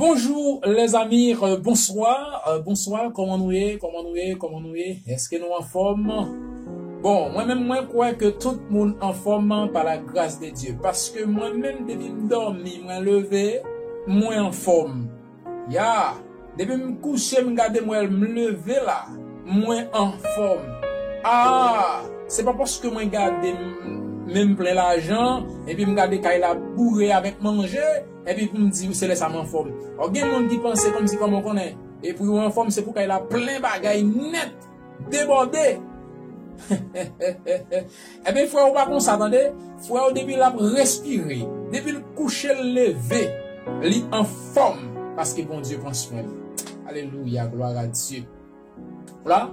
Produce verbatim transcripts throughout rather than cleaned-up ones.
Bonjou lèzami, euh, bonswa, euh, bonswa, kòman nou ye, kòman nou ye, kòman nou ye? Èske nou anfòm? Bon, mwen menm mwen kwè ke tout moun anfòm pa la gras de Dye, paske mwen menm depi m dòmi, mwen leve, mwen anfòm. Ya, depi m kouche, m gade m wè m leve la, mwen anfòm. Ah, se pa paske mwen gade m, men m plen lajan, epi m gade kay la boure avèk manje, epi pou m di se lè sa m anfòm. Ò, gen moun ki panse kòmsi kòman w konnen. Epi w anfòm, se pou kay la plen bagay nèt, debòde. Ebyen, frè, ou pa konsa, tande. Frè, ou depi l ap respire, depi l kouche, l leve, li anfòm, paske Bondye pran swen l. Alelouya, glwa a Dye. Vwala.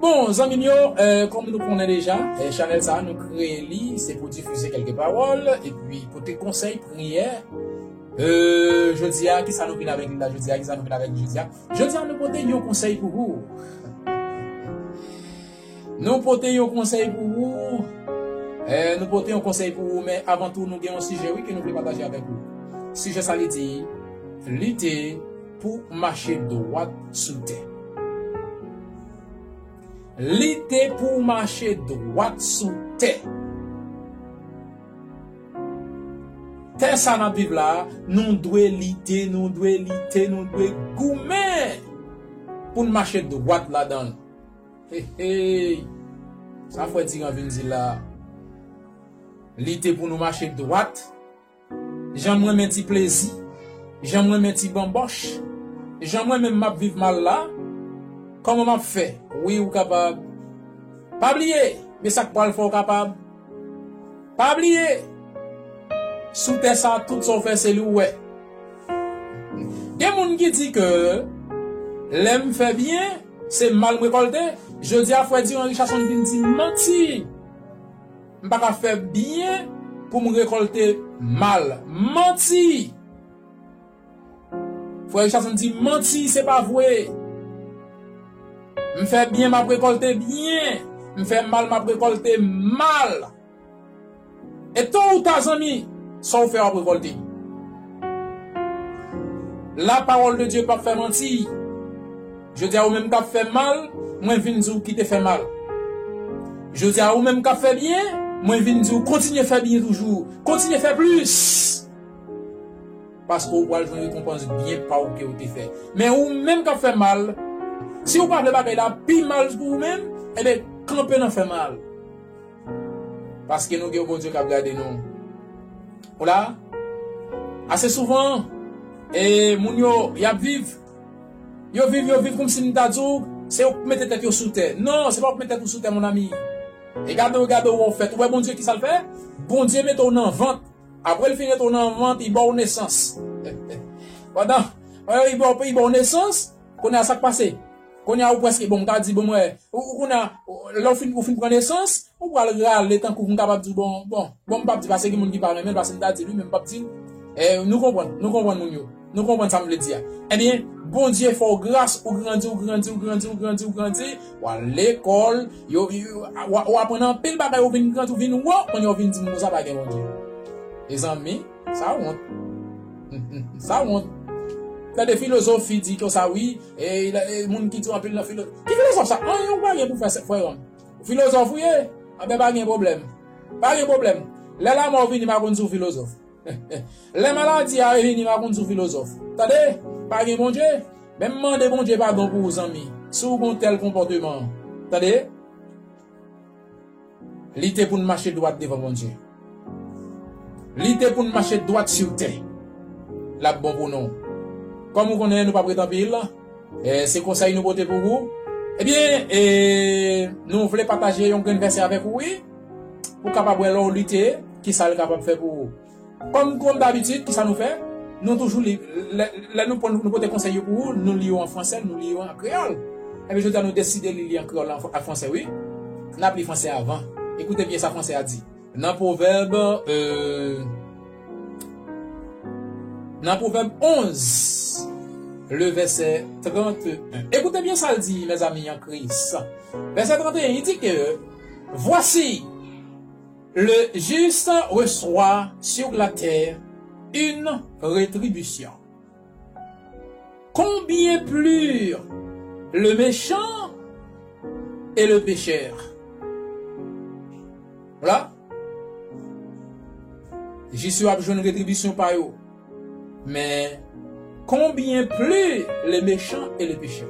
Bon, zanmi m yo, euh, kòm nou konnen deja, euh, chanèl sa a, nou kreye li, se pou difize kèlke pawòl, epi pote konsèy, priyè. Euh, jodi a, kisa nou vin avèk li la jodi a? Kisa nou vin avèk li jodi a? Jodi a, nou pote yon konsèy pou ou. Nou pote yon konsèy pou ou. Eh, nou pote yon konsèy pou ou, men avan tou, nou gen yon sijè, wi, ke nou vle pataje avèk ou. Sijè sa, li di, lite pou mache dwat sou tè. Lite pou mache dwat sou tè. Tè sa n ap viv la, nou dwe lite, nou dwe lite, nou dwe goumen pou n mache dwat ladan l. Hey, hey. Sa frè Tiran vin di la. Lite pou nou mache dwat. Jan m renmen ti plezi. Jan m renmen ti banbòch. Jan m renmen m ap viv mal la. Kòman m ap fè? Wi, ou kapab. Pa bliye, men sa k pral fè w kapab. Pa bliye, sou tè sa, tout sa w fè, se li w wè. Gen moun ki di ke lè m fè byen, se mal m rekòlte. Jodi a, frè Diran Richardson vin di m manti. M pa ka fè byen pou m rekòlte mal. Manti! Frè Richardson di, manti, se pa vre. M fè byen, m ap rekòlte byen. M fè mal, m ap rekòlte mal. E to ou ta, zanmi, sa w fè, w ap rekòlte. La parole de Dieu p ap fè manti. Jodi a, ou menm k ap fè mal, mwen vin di w kite fè mal. Jodi a, ou menm k ap fè byen, mwen vin di w kontinye fè byen toujou. Kontinye fè plis. Paske ou pral jwenn rekonpans byen pa w ke w te fè. Men ou menm k ap fè mal, si w pa vle bagay la pi mal pou ou menm, ebyen, kanpe nan fè mal. Paske nou gen yon Bondye k ap gade nou. Ou la? Ase souvan, e, moun yo, y ap viv. Yo viv, yo viv kòmsi m ta di w, se yo k mete tèt yo sou tè. Non, se pa w k mete tèt ou sou tè, mon ami. E gade w, gade w, w fèt. Ou wè Bondye ki sa l fè? Bondye mete w nan vant. Apre l fin mete w nan vant, li ba w nesans. Pandan, pandan li ba w, li ba w nesans, kounye a sa k pase? Kounye a ou prèske, bon, m ka di, bon, mwen, ou, ou kounye a, ou, lè w fin, ou fin pran nesans, ou pral rale tankou m kapab di w, bon, bon, bon, m p ap di, paske gen moun ki pa renmen l, paske m ta di l, wi, men m p ap di l. Eh, nou konprann, nou konprann moun yo. Nou konprann sa m vle di a. Ebyen, Bondye fè w gras, ou grandi, ou grandi, ou grandi, ou grandi, ou grandi, w al lekòl, yo, yo, w, w aprann anpil bagay, ou vin grandi, ou vin wo, kounye a ou vin di moun konsa pa gen Bondye. Mezanmi, sa wont. Sa wont. Tande filozofi di konsa, wi, e, e, moun ki di anpil nan filo-, ki filozòf sa? Anyen ou pa gen pou fè, frè m. Filozòf ou ye? Anben pa gen pwoblèm. Pa gen pwoblèm. Lè lanmò vini, m a konn si w filozòf. Lè maladi a vini, m a konn si w filozòf. Tande? Pa gen Bondye? Men m mande Bondye padon pou ou, zanmi. Si w gon tèl konpòteman. Tande? Lite pou n mache dwat devan Bondye. Lite pou n mache dwat sou tè. L ap bon pou nou. Kòm ou konnen, nou p ap ret anpil. E, se konsèy nou pote pou ou. Ebyen, e, nou vle pataje yon grenn vèsè avèk ou, wi. Pou kapab wè lè w lite, ki sa l kapab fè pou ou. Kòm, kòm dabitid, kisa nou fè? Nou toujou li, lè, lè nou pran, nou pote konsèy yo pou ou, nou li yo an fransè, nou li yo an kreyòl. Epi jodi a, nou deside li, li an kreyòl, an, an fransè, wi. N ap li fransè avan. Ekoute byen sa fransè a di. Nan Pwovèb, euh, nan Pwovèb onze, le verset trente et un. Écoutez bien ça, il dit, mes amis en Christ. Verset trente et un, il dit que, voici, le juste reçoit sur la terre une rétribution. Combien plus le méchant et le pécheur? Voilà. Jis yo ap jwenn retribisyon pa yo. Men, combien plus le méchant et le pécheur?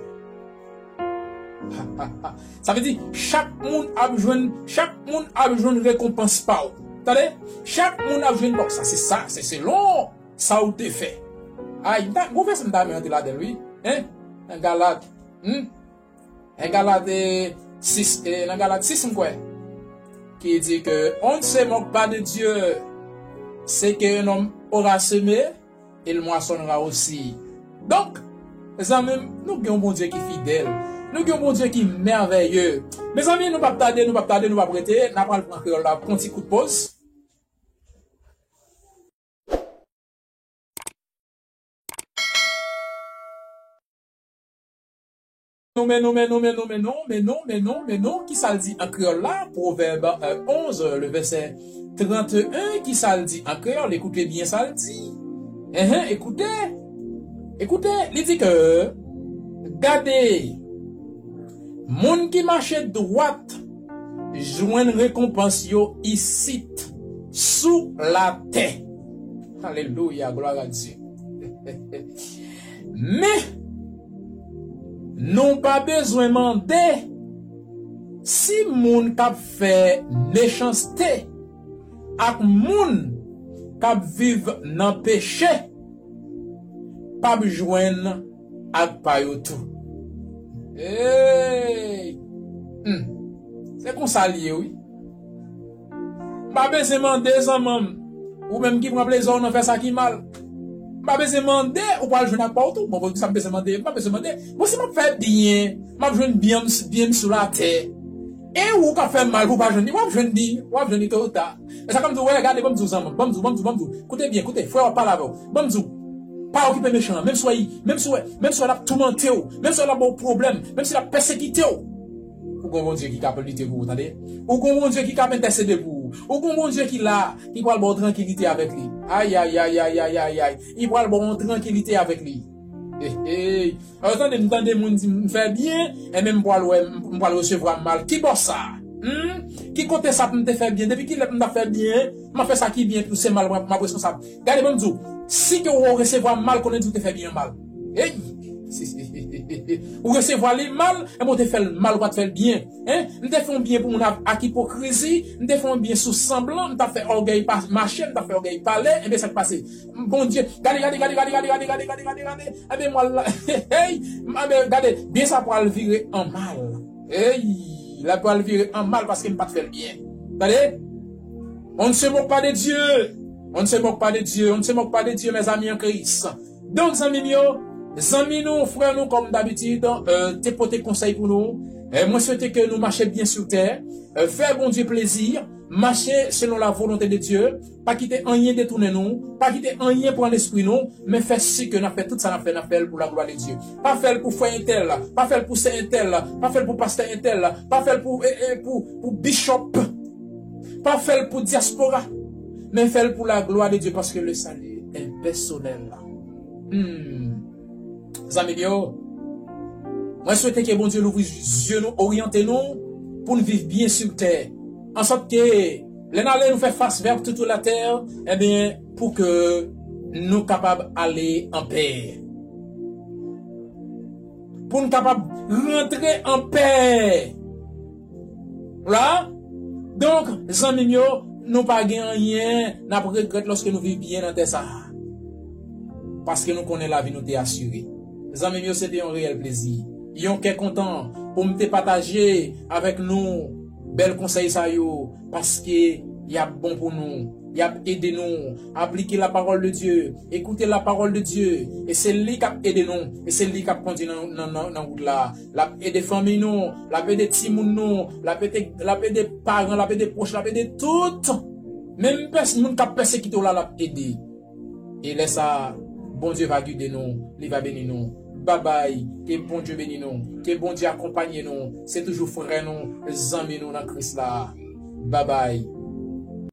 Sa vle di, chak moun ap jwenn, chak moun ap jwenn rekonpans pa w. Tande? Chak moun ap jwenn, bon, sa se sa, se selon sa w te fè. Ay, m ta, gon vèsè m ta renmen antre ladan l, wi. Hein? Nan Galat. Hmm? Nan Galat, eh, sis, eh, nan Galat sis, m kwè. Ki di ke, on ne se moque pas de Dieu. Ce qu'un homme aura semé, il moissonnera aussi. Donk, zanmi m, nou gen yon Bondye ki fidèl. Nou gen yon Bondye ki mèvèye. Mezanmi, nou p ap tade, nou p ap tade, nou p ap rete. N a pral pran kreyòl la pou yon ti kout poz. Non, men non, men non, men non, men non, men non, men non, men non, men non, ki sa l di an kreyòl la? Pwovèb, euh, onze, le verset trente et un, ki sa l di an kreyòl? Ekoute byen sa l di. Enhen, ekoute. Ekoute, li di ke, gade, moun ki mache dwat jwenn rekonpans yo isit, sou latè. Alelouya, glwa a Dye. Men, nou pa bezwen mande si moun k ap fè mechanste ak moun k ap viv nan peche p ap jwenn ak pa yo tou. Hey! Hmm. Se konsa l ye, wi. M pa bezwen mande zanmi m, ou menm ki pran plezi w nan fè sa ki mal. M pa bezwen mande, ou pral jwenn ak pa w tou. Bon, bon, sa m bezwen mande, m pa bezwen mande. Bon, si m ap fè byen, m ap jwenn byen, byen sou latè. E ou k ap fè mal pou w pa jwenn li, w ap jwenn li, w ap jwenn li to ou ta. E sa k ap di w, wè, gade, ban m di w zanmi m, ban m di w, ban m di w, ban m di w. Koute byen, koute, frè w ap pale avè w. Ban m di w, pa okipe mechan an, menm si w, menm si w, menm si w l ap toumante w, menm si w l ap ba w pwoblèm, menm si l ap pèsekite w. Ou gon Bondye ki ka lite pou ou, tande. Ou gon Bondye ki ka entèsede pou ou. Ou gon Bondye ki la, ki pral ba w trankilite avèk li. Ay, ay, ay, ay, ay, ay, ay. Li pral ba w yon trankilite avèk li. Hey, hey. Alò, tande, m tande moun di m fè byen, enben m pral wè, m pral resevwa mal. Ki bò sa? Hmm? Ki kote sa pou m te fè byen? Depi ki lè m t ap fè byen, m ap fè sa ki byen, pou se mal, m ap, m ap responsab. Gade, ban m di w, si ke w resevwa mal, konnen di w te fè byen mal. Hey! Ou resevwa li mal, enben w te fè l mal, ou pa t fè l byen. Hein? M te fè yon byen pou moun ak, ak ipokrizi, m te fè yon byen sou sanblan, m t ap fè ògèy pa, mache, m t ap fè ògèy pale, enben sa k pase? Bondye, gade, gade, gade, enben, mwen la, hey, enben, gade, byen sa pral vire an mal. Hey, la pral vire an mal paske m pa t fè l byen. Tande? On ne se moque pas de Dieu. On ne se moque pas de Dieu. On ne se moque pas de Dieu, mes amis en Christ. Donk, zanmi m yo, zanmi nou, frè nou, kòm dabitid, euh, te pote konsèy pou nou. Euh, mwen swete ke nou mache byen sou tè, euh, fè Bondye plezi, mache selon la volonté de Dieu, pa kite anyen detounen nou, pa kite anyen pran lespri nou, men fè si ke n ap fè tout sa n ap fè, n ap fè l pou la glwa de Dye. Pa fè l pou frè entèl, pa fè l pou sè entèl, pa fè l pou pastè entèl, pa fè l pou, e, e, pou, pou bishop. Pa fè l pou dyaspora, men fè l pou la glwa de Dye, paske le salut est personnel. Hmm. Zanmi m yo, mwen swete ke Bondye louvri zye nou, oryante nou, pou n viv byen sou tè. Ansòt ke, lè n ale, nou fè fas vè tout la tè, enben, pou ke nou kapab ale an pè. Pou n kapab rantre an pè. La, Donk, zanmi m yo, nou pa gen anyen n ap regrèt lòske nou viv byen nan tè sa a. Paske nou konnen lavi nou te asire. Zanmi m yo, se te yon reyèl plezi, yon kè kontan pou m te pataje avèk nou bèl konsèy sa yo, paske y ap bon pou nou, y ap ede nou aplike la parole de Dieu, écouter la parole de Dieu, e se li k ap ede nou, e se li k ap kondui nan, nan, nan, nan wout la. L ap ede fanmi nou, l ap ede timoun nou, l ap ede, l ap ede paran, l ap ede pwòch, l ap ede tout. Menm pès-, moun k ap pèsekite w la, l ap ede. E lè sa a, Bondye va gide nou, li va beni nou. Babay, ke Bondye beni nou, ke Bondye akonpanye nou. Se toujou frè nou, zanmi nou nan Kris la. Babay.